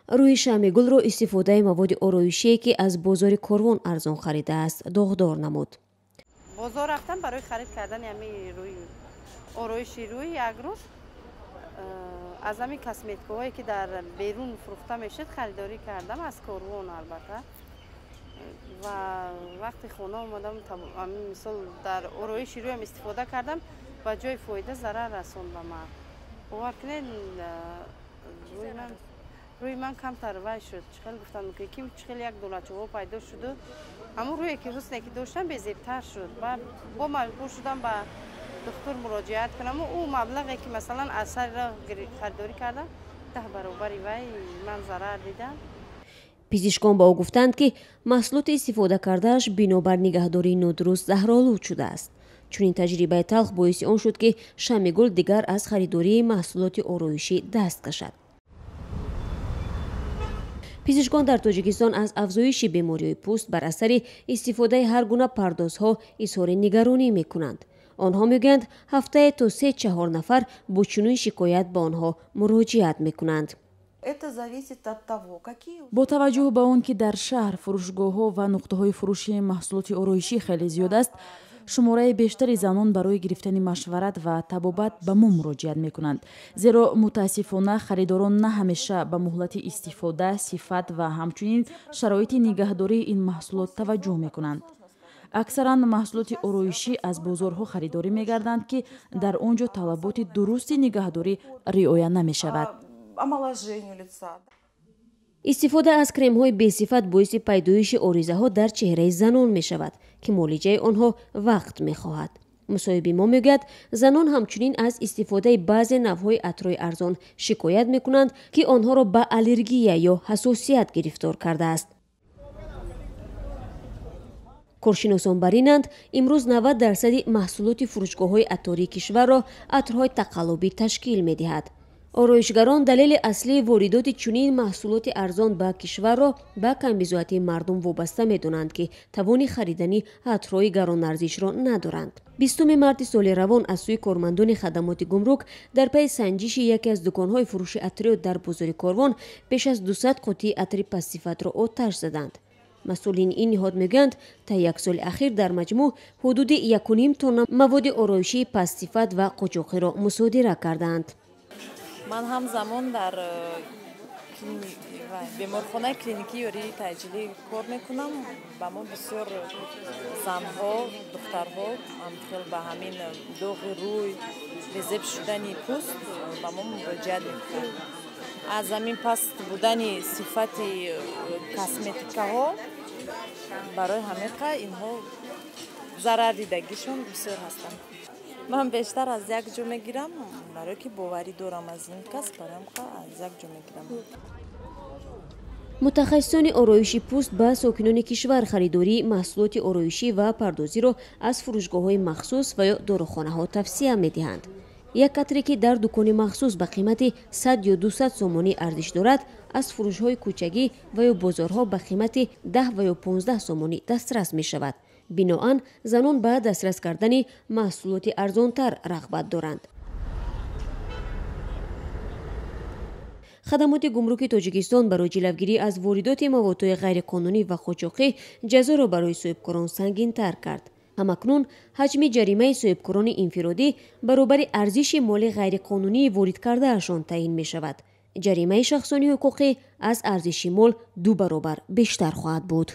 Рӯи Шамигулро истифодаи маводи ороишие, ки аз бозори Корвон арзон харидааст, доғдор намуд. Бозор рафтам барои харид кардани ҳамин рӯи ороиши рӯй. Як рӯз аз ҳамин косметикаҳое, ки дар берун фурӯхта мешуд, харидорӣ кардам, аз Корвон албатта. Ва вақти хона омадам, мисол, дар ороиши рӯям истифода кардам, ба ҷои фоида зарар расонд ба ман. Бовар кунед, рӯи ман камтар вай шуд, чӣ хел гуфтам, ки чӣ хел як долачаҳо пайдо шуду ҳамон рӯе, ки ҳусне ки доштам, безебтар шуд. Бо маҷбур шудам ба духтур муроҷиат кунам. Ӯ маблағе, ки масалан аз сари роҳ харидорӣ кардам, 10 баробари вай ман зарар дидам. Пизишкон ба ӯ гуфтанд, ки маҳсулоти истифода кардааш бинобар нигаҳдории нодуруст заҳролуд шудааст. Чунин таҷрибаи талх боиси он шуд, ки Шамигул дигар аз харидории маҳсулоти ороишӣ даст кашад. Пизишкон дар Тоҷикистон аз афзоиши бемориҳои пӯст бар асари истифодаи ҳар гуна пардозҳо изҳори нигаронӣ мекунанд. Онҳо мегӯянд, ҳафтае то 3-4 нафар бо чунин шикоят ба онҳо муроҷиат мекунанд. Бо таваҷҷӯҳ ба он ки дар шаҳр фурӯшгоҳҳо ва нуқтаҳои фурӯши маҳсулоти ороишӣ хеле зиёд аст, шумораи бештари занон барои гирифтани машварат ва табобат ба мо муроҷиат мекунанд, зеро мутаассифона харидорон на ҳамеша ба муҳлати истифода, сифат ва ҳамчунин шароити нигаҳдории ин маҳсулот таваҷҷӯҳ мекунанд. Аксаран маҳсулоти ороишӣ аз бозорҳо харидорӣ мегарданд, ки дар он ҷо талаботи дурусти нигаҳдорӣ риоя намешавад. Истифода аз кремҳои бесифат боиси пайдоиши оризаҳо дар чеҳраи занон мешавад, ки муолиҷаи онҳо вақт мехоҳад. Мусоҳиби мо мегӯяд, занон ҳамчунин аз истифодаи баъзе навъҳои атрҳои арзон шикоят мекунанд, ки онҳоро ба аллергия ё ҳассосият гирифтор кардааст. Коршиносон бар инанд, имрӯз 90% маҳсулоти фурӯшгоҳҳои аттории кишварро атрҳои тақаллубӣ ташкил медиҳад. Ороишгарон далели аслии воридоти чунин маҳсулоти арзон ба кишварро ба камбизоатии мардум вобаста медонанд, ки тавони харидани атрҳои гаронарзишро надоранд. 20 марти соли равон аз сӯи кормандони хадамоти гумрук дар пайи санҷиши яке аз дуконҳои фурӯши атриёт дар бозори Корвон беш аз 200 қуттии атри пастсифатро оташ заданд. Масъулини ин ниҳод мегӯянд, та як соли ахир дар маҷмӯъ ҳудуди 1,5 тонна маводи ороишии пастсифат ва қочоқиро мусодира кардаанд. Ман ҳамзамон дар беморхонаи клиникии ёрии таъҷилӣ кор мекунам. Ба мо бисёр занҳо, духтарҳо хел ба ҳамин доғи рӯй, безеб шудани пӯст ба мо муроҷиат мекунанд. Аз ҳамин паст будани сифати косметикаҳо барои ҳамиқа инҳо зарардидагишон бисёр ҳастанд. Ман бештар аз як ҷо мегирам, барое ки боварӣ дорам аз ин кас, барои аз як ҷо мегирам. Мутахассисони ороиши пӯст ба сокинони кишвар харидории маҳсулоти ороишӣ ва пардозиро аз фурӯшгоҳҳои махсус ва ё дорухонаҳо тавсия медиҳанд. Як атре, ки дар дукони махсус ба қимати 100 ё 200 сомонӣ арзиш дорад, аз фурӯшҳои кӯчагӣ ва ё бозорҳо ба қимати 10 ва ё 15 сомонӣ дастрас мешавад. Биноан занон ба дастрас кардани маҳсулоти арзонтар рағбат доранд. Хадамоти гумруки Тоҷикистон барои ҷилавгирӣ аз воридоти маводҳои ғайриқонунӣ ва қочоқӣ ҷазоро барои соҳибкорон сангинтар кард. Ҳамакнун ҳаҷми ҷаримаи соҳибкорони инфиродӣ баробари арзиши моли ғайриқонунии ворид кардаашон таъин мешавад. Ҷаримаи шахсони ҳуқуқӣ аз арзиши мол 2 баробар бештар хоҳад буд.